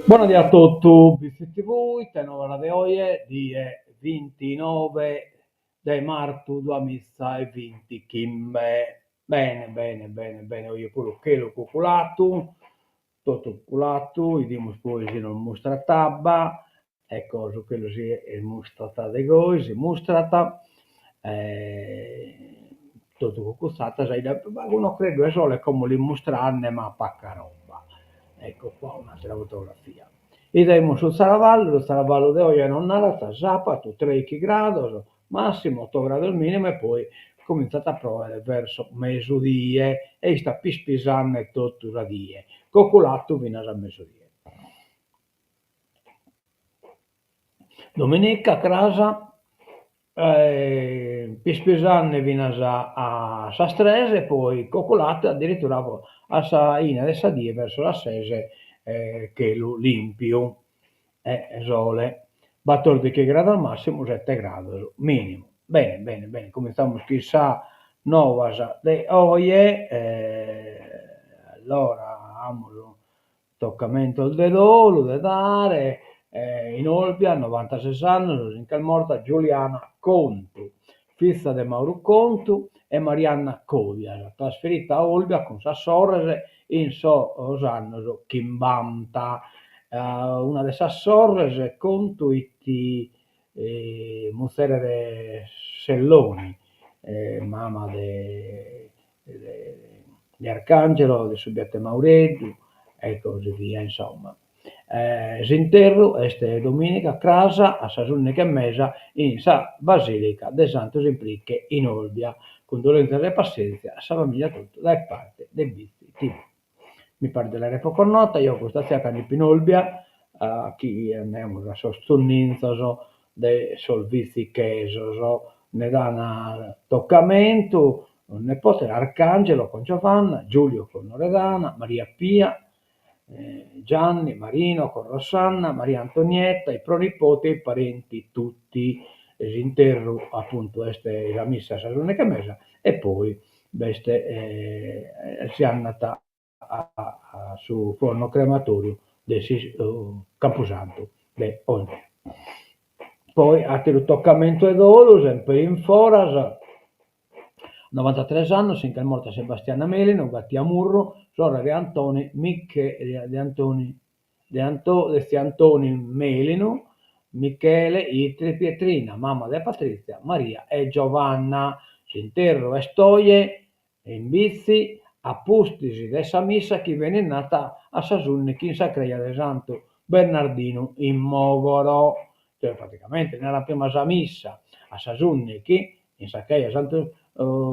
Bona die a totu, Bitzi TV, ite novas de oje, die bintinove de martu duamiza e bintichimbe. Bene bene bene bene, oje puru chelu cuculatu, totu cuculatu, 'idimus poi si nos mustrat abba, ecco su chelu si mustrat de goi, si mustrat, totu cucutzat sa 'idda, pagu un'ocreddu 'e sole como l'est mustrande ma paca roba, ecco qua un'attera fotografia. 'Idemus su zaravallu, su zaravallu de oje nos narat sapatu treichi grados, massimu otto grados minimu e poi comintzat a proere verso mesudie e istat pispisande totu sa die, coculatu finas a mesudie. Dominica, cras, pispisande finas a sas tres e poi coculatu e addirittura a sa 'ine de sa die verso sas ses chelu limpiu e sole, battordighi grados massimu, sette grados minimu. Bene bene bene, cumintzamus chin sas novas de oje, allora amus tocamentos de dolu de dare, in Olbia, novantases annos, si nch'est morta Giuliana Contu, fiza de Mauru Contu e Marianna Codias, trasferita a Olbia cun sas sorres in sos annos chimbanta. Una de sas sorres Contu 'it muzere de Selloni, mama de de Arcangelo, de su Biate Maureddu e così via insomma. S'interru est domìniga cras a sas ùndighi e mesa in sa Basìlica de Santu Simpriche in Olbia. Cundolèntzias e passèntzia a sa famìlia totu dae parte de Bitzi TV. Mi paret de l'àere connota, jeo custa tzia cando 'ipo in Olbia, chi andaiamus a sos tunninzos de sos bitzichesos, nde dan tocamentu, nepote Arcangelo con Giovanna, Giulio con Loredana, Maria Pia, Gianni, Marino con Rosanna, Maria Antonietta, i pronipoti e i parenti tutti. S'interru apuntu est sa missa a sas ùndighi e mesa e poi b'est si andat a su forno crematoriu de su Campusantu de Olbia. Poi ateru tocamentu 'e dolu, semper in foras, Novantatres annos si nch'est morta Sebastiana Melinu, Gatia Murru, sorre de Antoni Miche de Antoni de Anto de tziu Antoni Melinu, Michele, Itri, Pietrina, mama de Patrizia, Maria e Giovanna. S'interru est oje in Bitzi, a pustis de sa missa chi benit nata a sas ùndighi in sa creja de Santu Bernardinu in Mogoro. Cioè praticamente naran prima sa missa a sas ùndighi in sa creja 'e Santu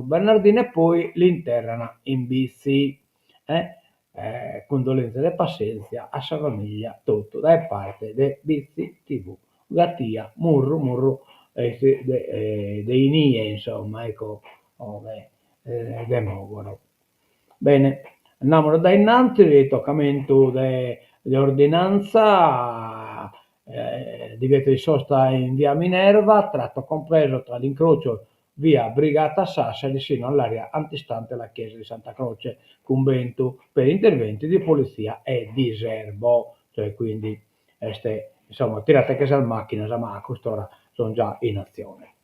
Bernardinu e poi l'interran in Bitzi. Cundolèntzias e passèntzia a sa famìllia totu dae parte de Bitzi TV. Gatia Murru Murru est de de inie insomma ecco de de Mogoro. Bene, andamus dae innantis, tocamentu de de ordinantza divieto di sosta in via Minerva, tratto compreso tra l'incrocio via Brigata Sassari sino all'area antistante la chiesa di Santa Croce Cumbentu per interventi di pulizia e diserbo, cioè quindi est insomma tirate sas macchinas ma a cust'ora son già in azione.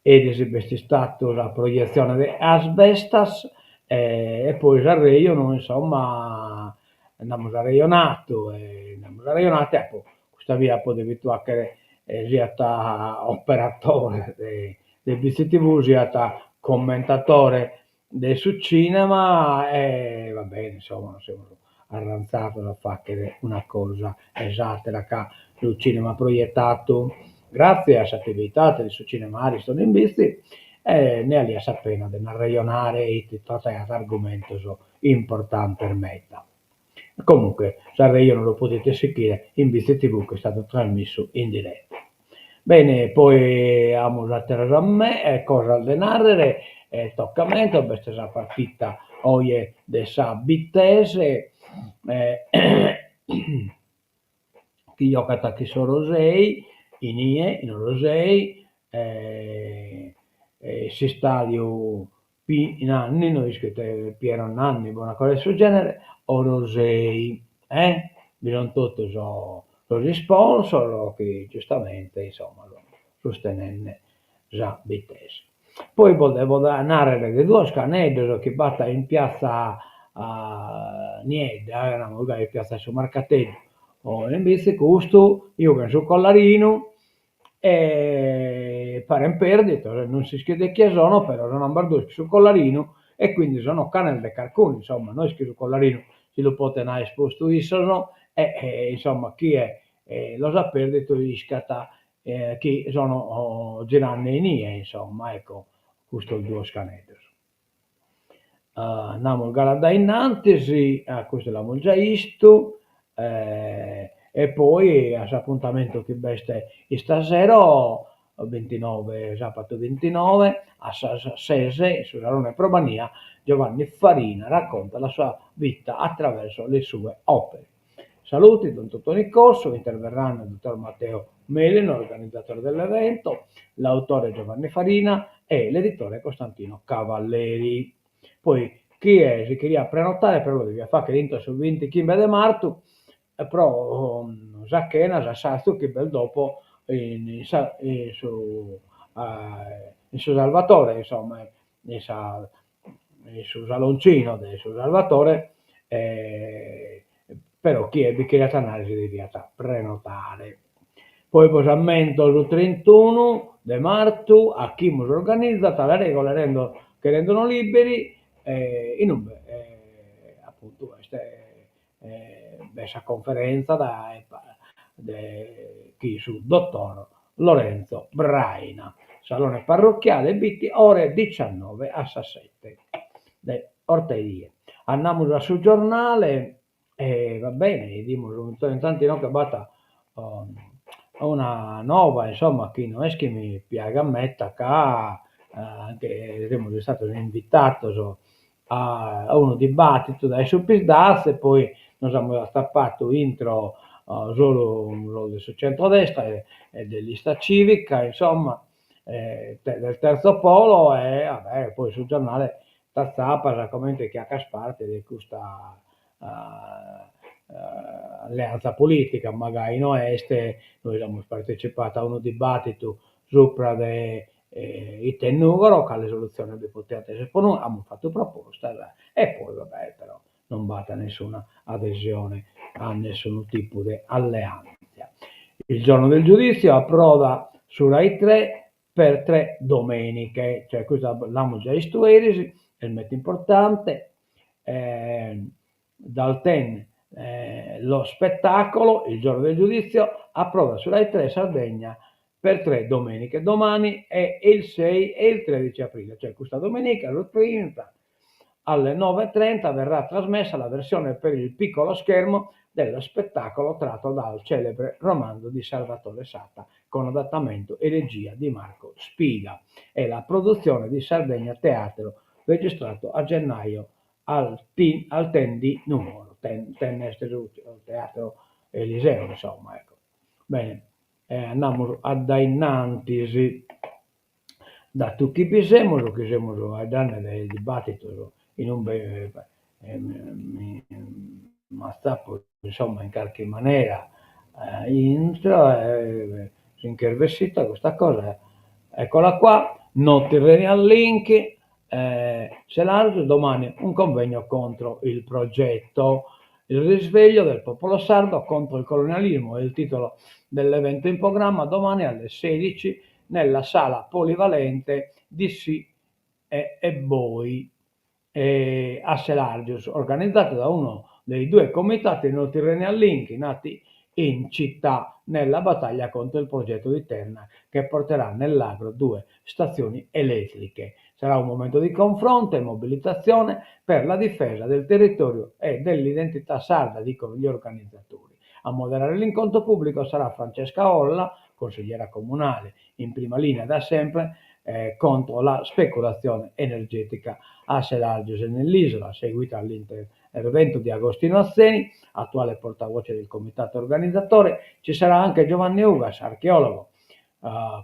Eris b'est istatu sa proietzione de As Bestas e poi s'arrejonu, insomma, nd'amus arrejonatu e nd'amus arrejonatu e apo custa bia apo devitu 'achere siat operatore de de Bitzi TV siat commentatore de su cinema e va bene insomma nos semus arranzados a faghere una cosa e s'atera ca su cinema proietatu. Gràtzias a s'atividade de su Cinema Ariston in Bitzi e nde 'aliat sa pena de nd'arrejonare ite trataiat argumentos importantes meda. Comunque s'arrejonu lu podides sighire in Bitzi TV chi est istadu trasmissu in diretta. Bene, poi amus àteras cosas de nàrrere, tocamentos, b'est sa partita oje de sa Bittese chi giocat chin s'Orosei, inie in Orosei, s'istadiu P Nanni, no isco ite Piero Nanni, boh una cosa de su genere, Orosei, eh bi sunt totu sos sos isponsor chi giustamente insomma sunt sustenende sa Bittese. Poi bos devo narrer de duos caneddos chi b'at in piazza Niedda, naramus gai, piazza 'e su Marcateddu, o in Bitzi, custu jughen su collarinu e paren perdidos, non s'ischit de chie sono, però sono ambas duos cun su collarinu e quindi sono canes de carcunu, insomma, no est chi su collarinu si lu poten aer postu issos e insomma chie los at perdidos iscat chi sono girande inie, insomma, ecco, custos duos caneddos. Andamus galu a dae innantis, a custu l'amus giai 'istu, e poi a s'apuntamentu chi b'est istasero, bintinove, sapatu bintinove, a sas ses in su Salone Probania, Giovanni Farina racconta la sua vita attraverso le sue opere. Saluti don Totoni Cossu, interverranno il dottor Matteo Melino, organizzatore dell'evento, l'autore Giovanni Farina e l'editore Costantino Cavalleri. Poi chie si cheriat prenotare però lu deviat fàghere intro su bintichimbe de martu pro sa chena, s'assatzu chi b'est dopo in sa in su in su Salvatore, insomma, in sa in su saloncino de su Salvatore, però chie bi cheriat andare si deviat prenotare. Poi bos ammento su trintunu de martu Achimus organizat le regole rendo che rendono liberi in ube apuntu est b'est sa conferenza dae de chi su dottor Lorenzo Braina, Salone parrocchiale Bitti ore diciannove a sas sette de 'orta 'e die. Andamus a su giornale e va bene, 'idimus intantu inoghe b'at una nova insomma chi no est chi mi piagat meda ca semus istados invitados a unu dibattitu dae su Psd'Az e poi nos amus atzapadu intro solu sos de su centrodestra e de lista civica, insomma, del terzo polo e va bè, poi su giornale t'atzapas comente chi 'acas parte de custa alleanza politica, ma gai no est, nois amus partecipadu a unu dibattitu supra de ite Nùgoro, cale solutzione bi potiat esser pro nois, amus fatu propostas e poi va bè però non b'at nessuna adesione a nessunu tipu de alleantzia. Il giorno del giudizio approda su Rai 3 per tre domeniche, cioè custa l'amus già 'istu eris, est meda importante, dal Ten lo spettacolo Il giorno del giudizio approda su Rai 3 Sardegna per tre domeniche, domani e il 6 e il 13 aprile, cioè custa domenica, su trinta, alle 9.30 verrà trasmessa la versione per il piccolo schermo dello spettacolo tratto dal celebre romanzo di Salvatore Satta con adattamento e regia di Marco Spiga e la produzione di Sardegna Teatro registrato a gennaio al al Ten di Nùgoro, Ten Ten est su Teatro Eliseo, insomma, ecco. Bene, andamus a dae innantis, datu chi bi semus, chi semus faeddende de dibattitos in ube mi m'atzapo insomma in carchi manera intro e si nch'est bessida custa cosa, eccola qua, no Tyrrhenian Link, Selargius, domani un convegno contro il progetto. Il risveglio del popolo sardo contro il colonialismo è il titolo dell'evento in programma domani alle 16 nella sala polivalente di Sì e, e Boi eh, a Selargius, organizzato da uno dei due comitati No Tyrrhenian Link nati in città. nella battaglia contro il progetto di Terna che porterà nell'agro due stazioni elettriche. Sarà un momento di confronto e mobilitazione per la difesa del territorio e dell'identità sarda, dicono gli organizzatori. A moderare l'incontro pubblico sarà Francesca Olla, consigliera comunale, in prima linea da sempre contro la speculazione energetica a Selargius e nell'isola, seguita all'intervento di Agostino Atzeni, attuale portavoce del comitato organizzatore, ci sarà anche Giovanni Ugas, archeologo,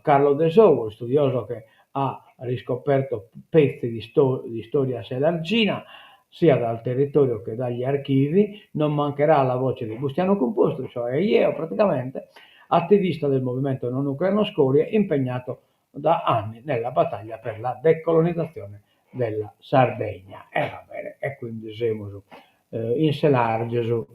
Carlo Desogu, studioso che ha riscoperto pezzi di di storia selargina, sia dal territorio che dagli archivi, non mancherà la voce di Bustianu Cumpostu, cioè io praticamente, attivista del movimento No Nucleo No Scorie, impegnato da anni nella battaglia per la decolonizzazione della Sardegna. E va bene, e quindi semus in Selargius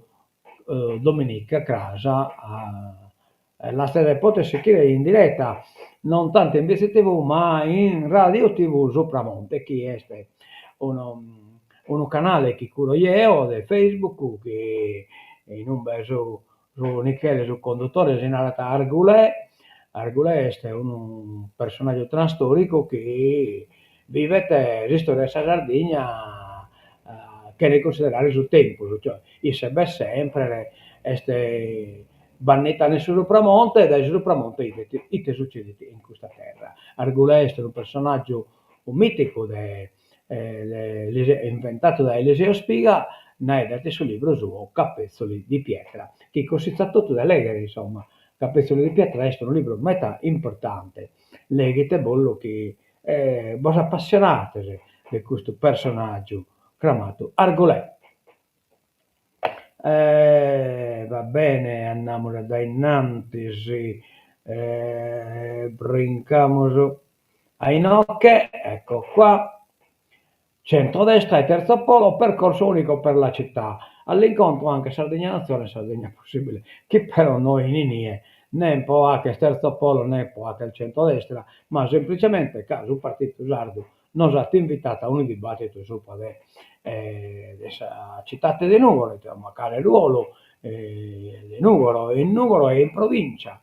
dominica cras la podes sichire in diretta, non tantu in BCTV ma in Radio TV Supramonte chi est unu unu canale chi curo jeo de Facebook chi inube su su Michele su condutore si narat Argulè, Argulè est unu personaggiu transtoricu chi bivet s'istoria de sa Sardigna chene cunsiderare su tempus, cioè isse b'est sempre, est bannitande in su Supramonte e dae su Supramonte 'idet ite sucedit in custa terra. Argulè est unu personaggiu miticu de inventadu dae Eliseo Spiga, naeddant in su libru suo Capezzoli di pietra, chi cussizzo a totu de lèghere insomma, Capezzoli di pietra est unu libru meda importante, leghite bollu chi bos apassionades de custu personàgiu cramadu Argolè. Va bene, andamus a dae innantis, brincamus a inoche, ecco qua, Centrodestra e Terzo Polo, percorso unico per la città. All'incontro anche Sardegna Nazione e Sardegna Possibile, chi però no in inie nen po 'acher Terzo Polo nen po 'acher centrodestra, ma semplicemente ca su Partitu Sardu nos at invitadu a unu dibattitu subra de de sa citate de Nùgoro, insomma, cale ruolu de Nùgoro in Nùgoro e in provincia.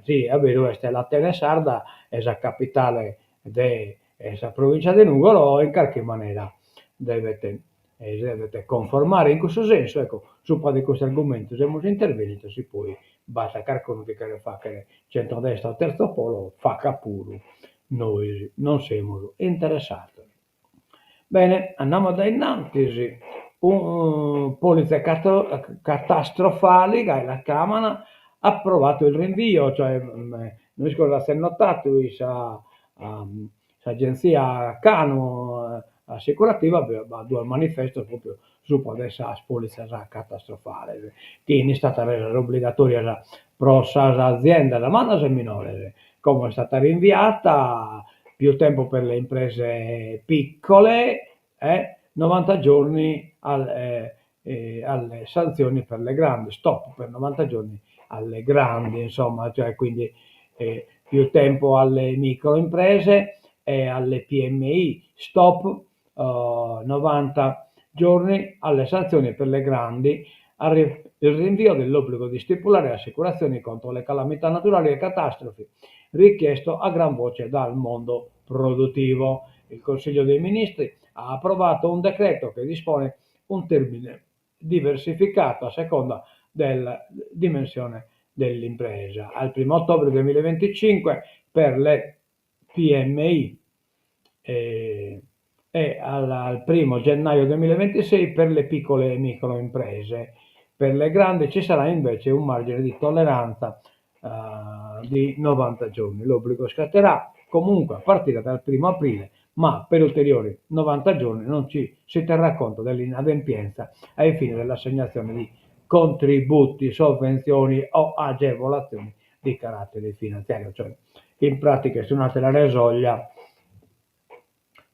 Si, a beru est, l'Atene sarda est sa capitale de sa provincia de Nùgoro in carchi manera devet si devet conformare in cussu sensu, ecco, subra de custu argumentu semus intervenidos, si poi b'at carcunu chi cheret fagher centrodestra o terzo polo, facat puru, nois non semus interessados. Bene, andamus dae innantis, polizze catastrofali, gai la chiamano, approvato il rinvio, cioè no isco si azis notadu in sa s'agentzia Canu assicurativa b'at duos manifestos propriu subra de sas politzas catastrofales, chi fin istadas resas obligatorias pro sas aziendas mannas e minores, como est istada rinviata, più tempo per le imprese piccole e novanta giorni alle sanzioni per le grandi, stop per novanta giorni alle grandi, insomma, cioè quindi più tempo alle microimprese e alle PMI, stop 90 giorni alle sanzioni per le grandi, il rinvio dell'obbligo di stipulare assicurazioni contro le calamità naturali e catastrofi, richiesto a gran voce dal mondo produttivo. Il Consiglio dei Ministri ha approvato un decreto che dispone un termine diversificato a seconda della dimensione dell'impresa. Al primo ottobre 2025 per le PMI e al primo gennaio 2026 per le piccole e micro imprese. Per le grandi ci sarà invece un margine di tolleranza di 90 giorni. L'obbligo scatterà comunque a partire dal primo aprile, ma per ulteriori 90 giorni non ci si terrà conto dell'inadempienza ai fini dell'assegnazione di contributi, sovvenzioni o agevolazioni di carattere finanziario. Cioè, in pratica est un'àtera resoglia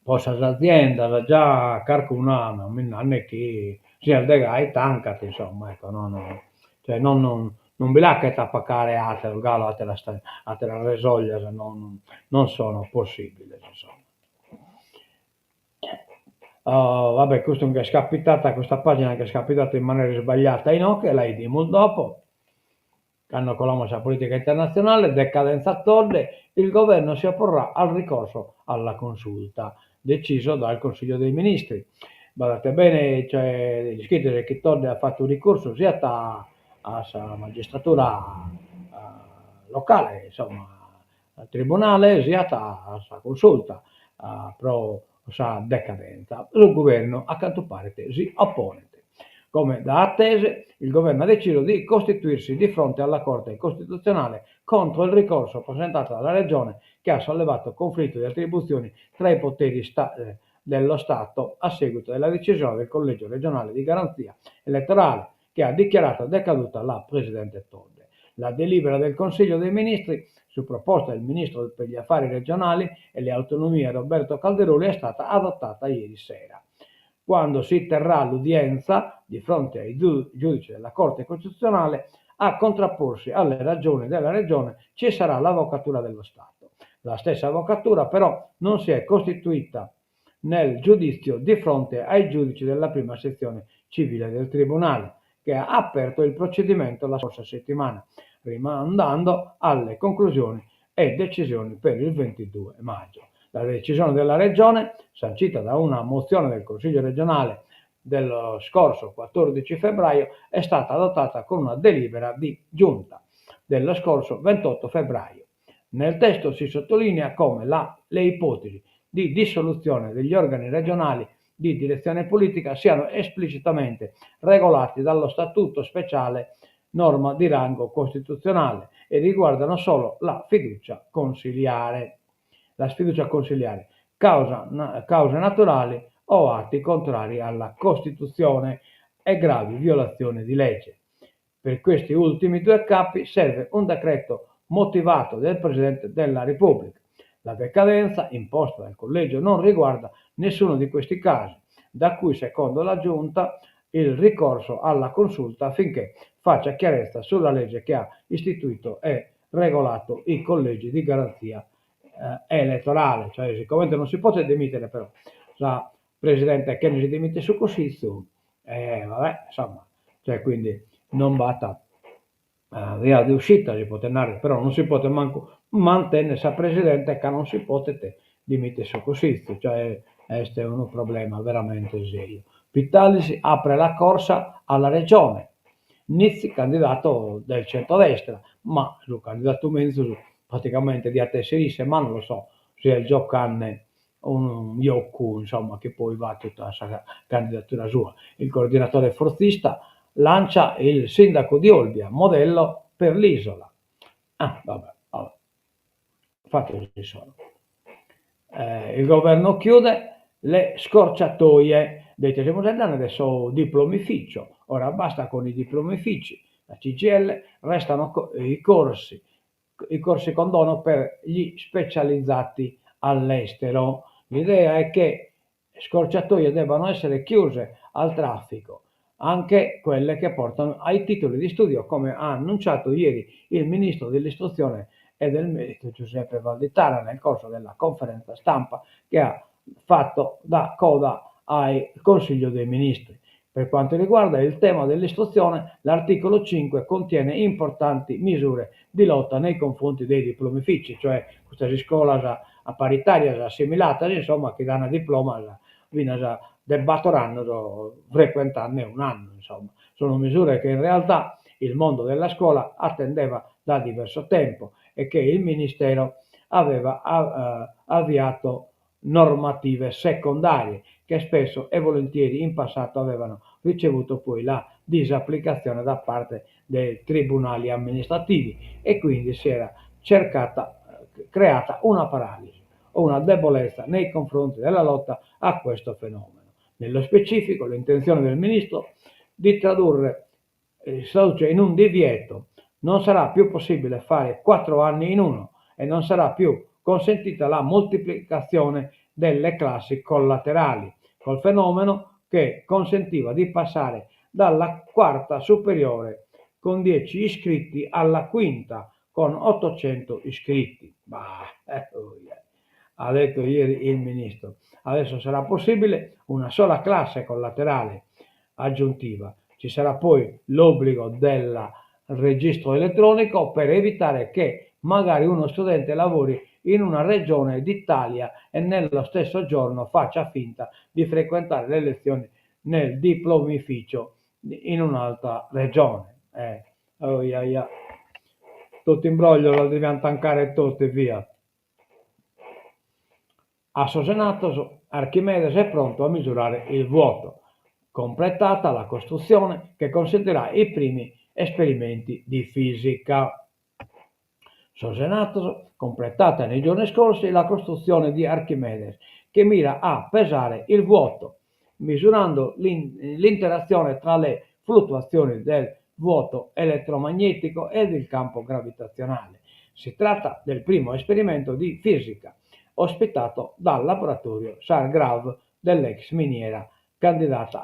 po sas aziendas, già carcuna mi nant chi si est de gai tancat, insomma, ecco, no no, cioè non non bi l'achet a pacare àteros galu àteras àteras resoglias non non sono possibiles, insomma. Va bè, custu nch'est capitata, custa pagina nch'est capitata in manera isbagliata inoghe, la 'idimus dopo. Cando colamus a sa polìtica internatzionale, decadenza Todde, il governo si opporrà al ricorso alla consulta deciso dal Consiglio dei Ministri. Badate bene, cioè, l'ischides chi Todde at fatu ricursu siat a sa magistratura locale, insomma, al tribunale, siat a sa consulta pro sa decadenza. Su guvernu, a cantu paret, si oponet. Come da attese, il governo ha deciso di costituirsi di fronte alla Corte Costituzionale contro il ricorso presentato dalla Regione che ha sollevato conflitto di attribuzioni tra i poteri sta dello Stato a seguito della decisione del Collegio regionale di garanzia elettorale che ha dichiarato decaduta la Presidente Todde. La delibera del Consiglio dei Ministri, su proposta del Ministro per gli Affari regionali e le autonomie Roberto Calderoli, è stata adottata ieri sera. Quando si terrà l'udienza di fronte ai giudici della Corte Costituzionale, a contrapporsi alle ragioni della Regione ci sarà l'Avvocatura dello Stato. La stessa Avvocatura però non si è costituita nel giudizio di fronte ai giudici della prima sezione civile del Tribunale, che ha aperto il procedimento la scorsa settimana, rimandando alle conclusioni e decisioni per il 22 maggio. La decisione della Regione, sancita da una mozione del Consiglio regionale dello scorso 14 febbraio, è stata adottata con una delibera di giunta dello scorso 28 febbraio. Nel testo si sottolinea come la, le ipotesi di dissoluzione degli organi regionali di direzione politica siano esplicitamente regolati dallo Statuto speciale, norma di rango costituzionale, e riguardano solo la fiducia consiliare. La sfiducia consiliare, causa, na, cause naturali o atti contrari alla Costituzione e gravi violazioni di legge. Per questi ultimi due capi serve un decreto motivato del Presidente della Repubblica. La decadenza imposta dal collegio non riguarda nessuno di questi casi, da cui, secondo la Giunta, il ricorso alla consulta affinché faccia chiarezza sulla legge che ha istituito e regolato i collegi di garanzia eh, elettorale. Cioè, siccome non si può dimettere però sa presidente chene si dimitit su Cussitzu, eh, vabbè, insomma, cioè, quindi non b'at via de uscita si potet narrer, però non si potet mancu mantenner sa presidente ca non si potet dimitter su Cussitzu, cioè est unu problema veramente seriu. Pittalis apre la corsa alla Regione, Nizzi candidato del centrodestra, ma su candidatu menzus praticamente diat esser isse, ma non lo so si est giocande unu jocu insomma chi poi fatit a sa candidatura sua. Il coordinatore forzista lancia il sindaco di Olbia, modello per l'isola. Ah, vabbè, vabbè. Fatos issoro. Eh, il governo chiude le scorciatoie, de ite semus faeddende de su diplomificio, ora basta con i diplomifici, la CGIL restano i corsi i corsi condono per gli specializzati all'estero. L'idea è che scorciatoie debbano essere chiuse al traffico, anche quelle che portano ai titoli di studio, come ha annunciato ieri il ministro dell'istruzione e del merito Giuseppe Valditara nel corso della conferenza stampa che ha fatto da coda al Consiglio dei Ministri. Per quanto riguarda il tema dell'istruzione, l'articolo 5 contiene importanti misure di lotta nei confronti dei diplomifici, cioè custas iscolas paritàrias assimiladas, insomma, chi dan diplomas finas de bator annos frecuentende un'annu, insomma. Sono misure che in realtà il mondo della scuola attendeva da diverso tempo e che il Ministero aveva avviato normative secondarie che spesso e volentieri in passato avevano ricevuto poi la disapplicazione da parte dei tribunali amministrativi e quindi si era cercata, creata una paralisi o una debolezza nei confronti della lotta a questo fenomeno. Nello specifico l'intenzione del ministro di tradurre eh, si traduce in un divieto. Non sarà più possibile fare quattro anni in uno e non sarà più consentita la moltiplicazione delle classi collaterali, col fenomeno che consentiva di passare dalla quarta superiore con 10 iscritti alla quinta con 800 iscritti. Bah, eh, oh yeah. Ha detto ieri il ministro. Adesso sarà possibile una sola classe collaterale aggiuntiva. Ci sarà poi l'obbligo della registro elettronico per evitare che magari uno studente lavori in una regione d'Italia e nello stesso giorno faccia finta di frequentare le lezioni nel diplomificio in un'altra regione. Eh, oiaia. Totu imbroglios los deviant tancare totu e via. A Sos Enattos, Archimedes è pronto a misurare il vuoto. Completata la costruzione che consentirà i primi esperimenti di fisica. Sos Enattos, completata nei giorni scorsi la costruzione di Archimedes, che mira a pesare il vuoto, misurando l'interazione tra le fluttuazioni del vuoto elettromagnetico ed il campo gravitazionale. Si tratta del primo esperimento di fisica ospitato dal laboratorio SAR-Grav dell'ex miniera candidata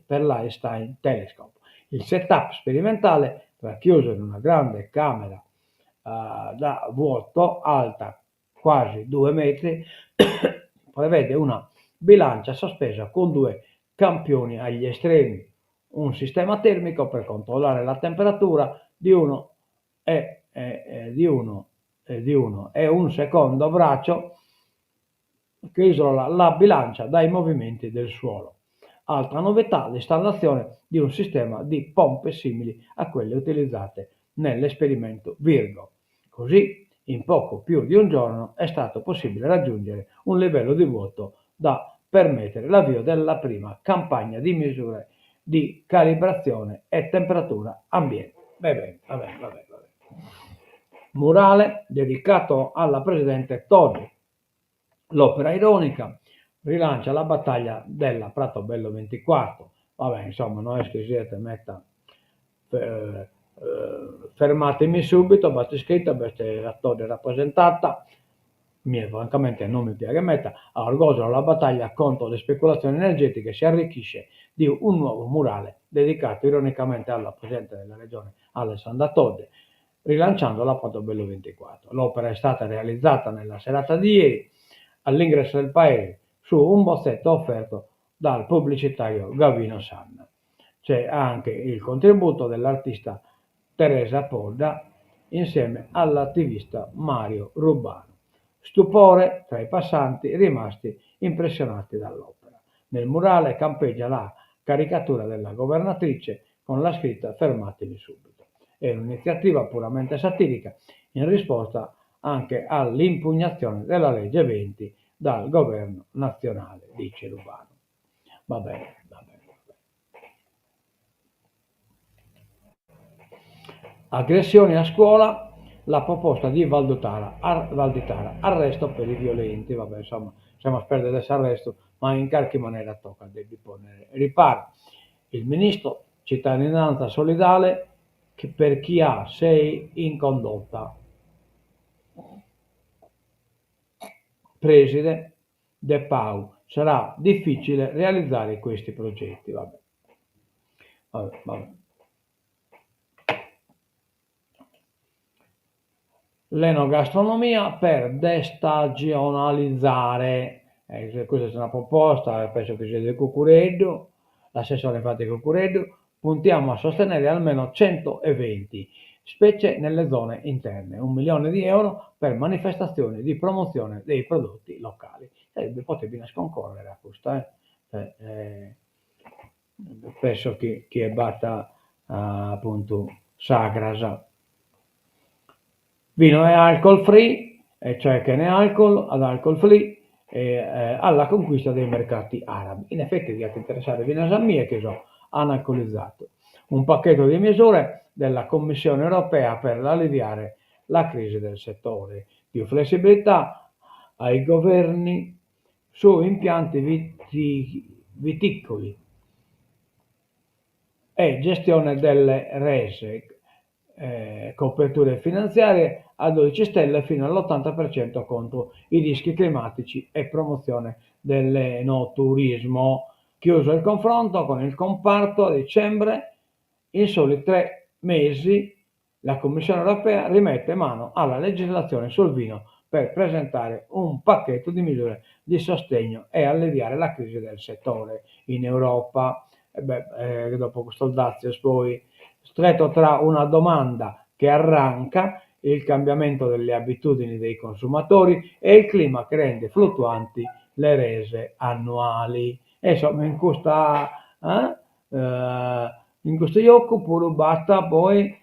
per l'Einstein Telescope. Il setup sperimentale, racchiuso in una grande camera da vuoto alta quasi 2 metri, prevede una bilancia sospesa con due campioni agli estremi, un sistema termico per controllare la temperatura di uno e di uno e di uno e un secondo braccio che isola la bilancia dai movimenti del suolo. Altra novità, l'installazione di un sistema di pompe simili a quelle utilizzate nell'esperimento Virgo. Così, in poco più di un giorno, è stato possibile raggiungere un livello di vuoto da permettere l'avvio della prima campagna di misure di calibrazione e temperatura ambiente. Va bene, va bene, va bene, va bene. Murale dedicato alla presidente Todde. L'opera ironica rilancia la battaglia della Pratobello 24. Vabbè, insomma, no est chi siet meta fermatemi subito, b'at iscritu, b'est sa Todde rappresentata, a mie francamente non mi piaghet meta, a Orgosolo la battaglia contro le speculazioni energetiche si arricchisce di un nuovo murale dedicato ironicamente alla presidente della regione Alessandra Todde, rilanciando la Pratobello 24. L'opera è stata realizzata nella serata di ieri all'ingresso del paese su un bozzetto offerto dal pubblicitario Gavino Sanna. C'è anche il contributo dell'artista Teresa Podda insieme all'attivista Mario Rubano. Stupore tra i passanti rimasti impressionati dall'opera. Nel murale campeggia la caricatura della governatrice con la scritta Fermatevi subito. È un'iniziativa puramente satirica in risposta anche all'impugnazione della legge 20 dal governo nazionale, dice Rubano. Va bene, va bene. Va bene. Aggressioni a scuola, la proposta di Valditara, ar, Valditara arresto per i violenti, vabbè insomma, siamo a perdere arresto, ma in qualche maniera tocca devi ponere riparo. Il ministro, cittadinanza solidale per chi ha 6 in condotta. Preside De Pau, sarà difficile realizzare questi progetti. Vabbè. Vabbè, vabbè. L'enogastronomia per destagionalizzare. Questa è una proposta, penso che sia del Cuccureddu, l'assessore infatti Cuccureddu, puntiamo a sostenere almeno 100 eventi, specie nelle zone interne, 1 milione di euro per manifestazioni di promozione dei prodotti locali. E potet finas concorrere a custa, eh. Eh, penso chi chi b'at appuntu sagras. Vino e alcol free, e cioè chene alcol, ad alcol free, alla conquista dei mercati arabi. In effetti diat interessare finas a mie chi so analcolizadu. Un pacchetto di misure della Commissione europea per alleviare la crisi del settore. Più flessibilità ai governi su impianti viticoli e gestione delle rese, coperture finanziarie a 12 stelle fino all'80% contro i rischi climatici e promozione dell'enoturismo. Chiuso il confronto con il comparto a dicembre, in soli 3 mesi la Commissione europea rimette mano alla legislazione sul vino per presentare un pacchetto di misure di sostegno e alleviare la crisi del settore in Europa. E beh, dopo questo dazios poi. Stretto tra una domanda che arranca, il cambiamento delle abitudini dei consumatori e il clima che rende fluttuanti le rese annuali. E insomma in custa in custu giogu puru b'at poi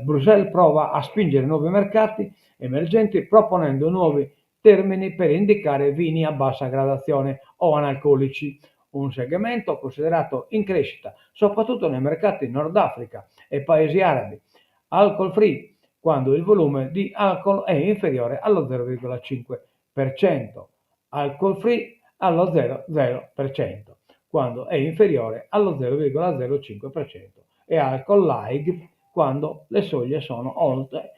Bruxelles prova a spingere nuovi mercati emergenti proponendo nuovi termini per indicare vini a bassa gradazione o analcolici, un segmento considerato in crescita soprattutto nei mercati Nord Africa e paesi arabi, alcol free quando il volume di alcol è inferiore allo 0,5%, alcol free allo 0,0% quando è inferiore allo 0,05% e alcol light quando le soglie sono oltre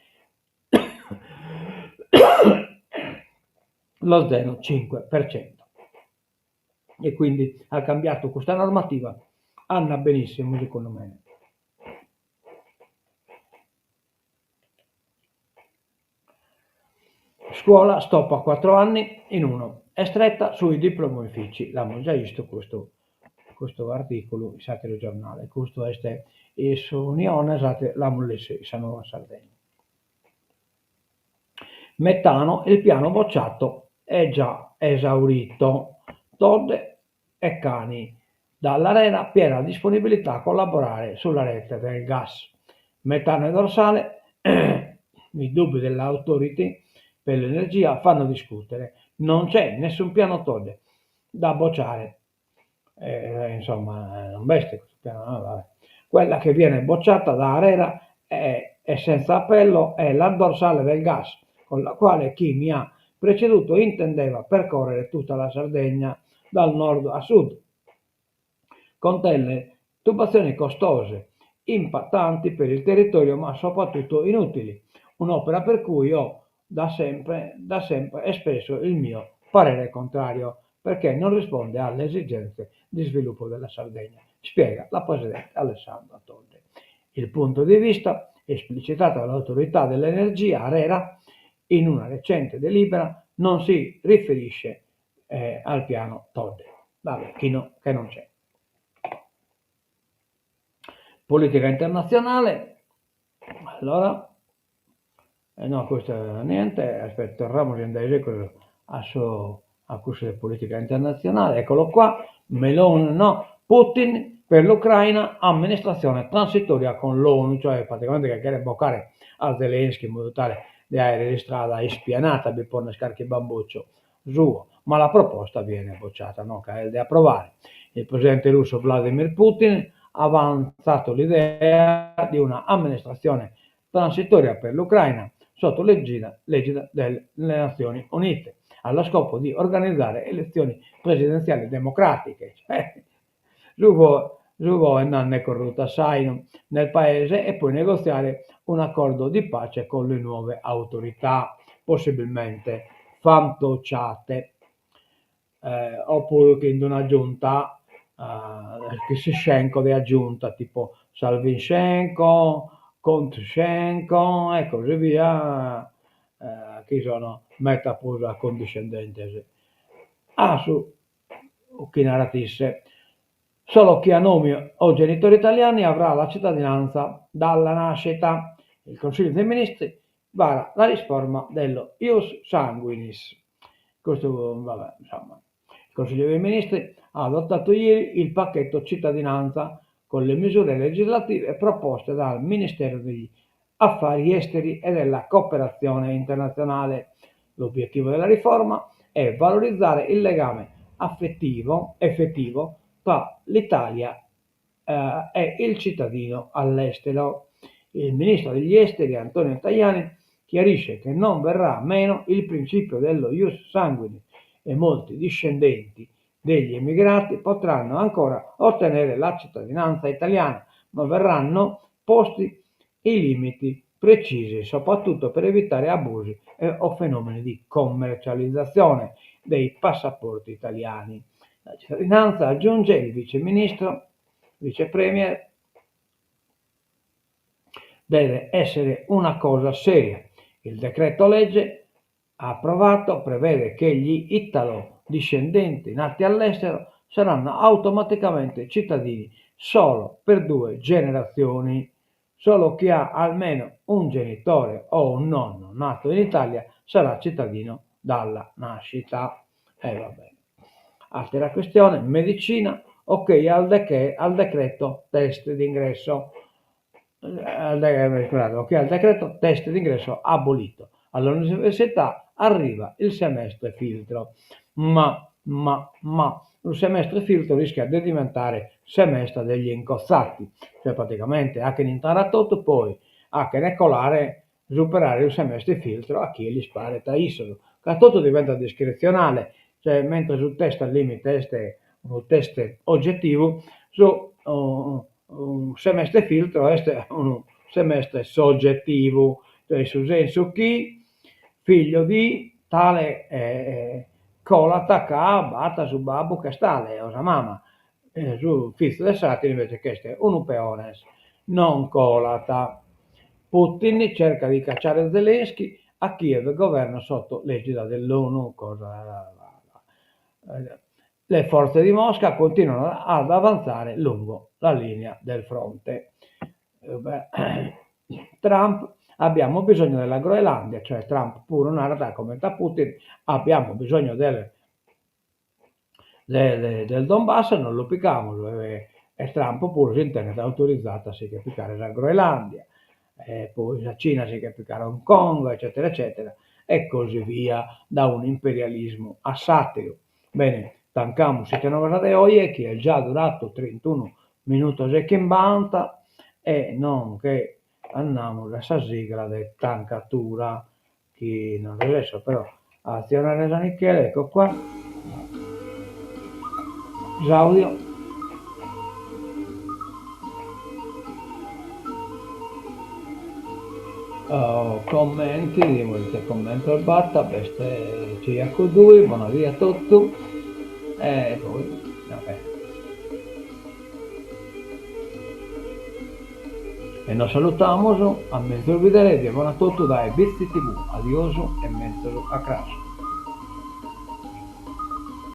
lo 0,5%. E quindi ha cambiato questa normativa, andat benissimo secondo me. Scuola, stop a 4 anni in uno e stretta sui diplomifici, l'amus giai 'istu custu custu articulu in s'ateru giornale, custu est in s'Unione, s'ateru l'amus lessu in sa Nuova Sardegna. Metano, il piano bocciato è già esaurito. Todde e Cani, dall'Arera piena disponibilità a collaborare sulla rete del gas. Metano e dorsale, i dubbi dell'Authority per l'energia fanno discutere. Non c'è nessun piano Todde da bocciare. Eh, insomma, non b'est custu piano, no, vabbè. Quella che viene bocciata da Arera è, è senza appello è la dorsale del gas, con la quale chi mi ha preceduto intendeva percorrere tutta la Sardegna dal nord a sud, con delle tubazioni costose, impattanti per il territorio ma soprattutto inutili. Un'opera per cui ho da sempre, da sempre espresso il mio parere contrario, perché non risponde alle esigenze di sviluppo della Sardegna, spiega la Presidente Alessandra Todde. Il punto di vista esplicitato dall'autorità dell'energia ARERA in una recente delibera non si riferisce eh, al piano Todde, vabbè, chi no, che non c'è. Politica internazionale, allora, eh no, questo niente, aspetta, torramus in dae segus a su a cussu de politica internazionale, eccolo qua, Meloni no, Putin per l'Ucraina amministrazione transitoria con l'ONU, cioè praticamente che cheret bocare a Zelensky in modu tale de aere s'istrada ispianata bi ponner carchi bambucciu suo, ma la proposta viene bocciata, no, ca est de aprovare. Il presidente russo Vladimir Putin ha avanzato l'idea di una amministrazione transitoria per l'Ucraina sotto l'egida delle Nazioni Unite, allo scopo di organizzare elezioni presidenziali democratiche. Su su boe nande corrutu a s'ainu nel paese e poi negoziare un accordo di pace con le nuove autorità, possibilmente fantociate, oppuru chin d'una giunta, chi s'iscenco de agiunta, tipo Salvinscenco, Contscenco e così via, chi sono meda prus accondiscendentes a su chi narat isse. Solo chi ha nomi o genitori italiani avrà la cittadinanza dalla nascita. Il Consiglio dei Ministri vara la riforma dello Ius Sanguinis. Custu, vabbè, insomma. Il Consiglio dei Ministri ha adottato ieri il pacchetto cittadinanza con le misure legislative proposte dal Ministero degli Affari Esteri e della Cooperazione Internazionale. L'obiettivo della riforma è valorizzare il legame affettivo, effettivo tra l'Italia eh, e il cittadino all'estero. Il ministro degli esteri Antonio Tajani chiarisce che non verrà meno il principio dello ius sanguinis e molti discendenti degli emigrati potranno ancora ottenere la cittadinanza italiana, ma verranno posti i limiti precisi, soprattutto per evitare abusi e, o fenomeni di commercializzazione dei passaporti italiani. La cittadinanza, aggiunge il viceministro, vicepremier, deve essere una cosa seria. Il decreto legge approvato prevede che gli italo-discendenti nati all'estero saranno automaticamente cittadini solo per due generazioni. Solo chi ha almeno un genitore o un nonno nato in Italia sarà cittadino dalla nascita. E va bene. Àtera questione, medicina, ok al al decreto test d'ingresso, scusate, ok al decreto test d'ingresso abolito. All'università arriva il semestre filtro. Ma, ma, ma, lu semestre filtro rischia de diventare semestre degli incozzati, cioè praticamente 'achen intrare a totu poi 'achen colare, superare su semestre filtro a chie lis paret a issos, ca totu diventat discrezionale, cioè mentres su test al limite est unu test oggettivu, su semestre filtro est unu semestre soggettivu, cioè in su sensu chi figlio di tale colat ca b'at su babbu ch'est tale o sa mama, su fizu de s'atteru invece ch'est unu peones non colat. Putin cerca di cacciare Zelensky, a Kiev governo sotto l'egida dell'ONU, cosa Le forze di Mosca continuano ad avanzare lungo la linea del fronte. Trump, abbiamo bisogno della Groenlandia, cioè Trump puru narat comente a Putin, abbiamo bisogno del del Donbass e nos lu pigamus e Trump puru s'intendet autorizadu a si che pigare sa Groenlandia e poi sa Cina si che pigat Hong Kong eccetera eccetera e così via da un'imperialismu a s'atteru. Bene, tancamus Ite Novas de oje chi est già duradu trintunu minutos e chimbanta e non che andamus a sa sigla de tancatura chi non resesso però a azionare sa nichela, ecco qua, s'audio. Oh, commenti, bidimus ite commentos b'at, b'est Ciriacu Dui, bona die a totu, e poi, vabbè. E nos salutamus, a menzus bidere, die bona a totu dae Bitzi TV, adiosu e menzus a cras.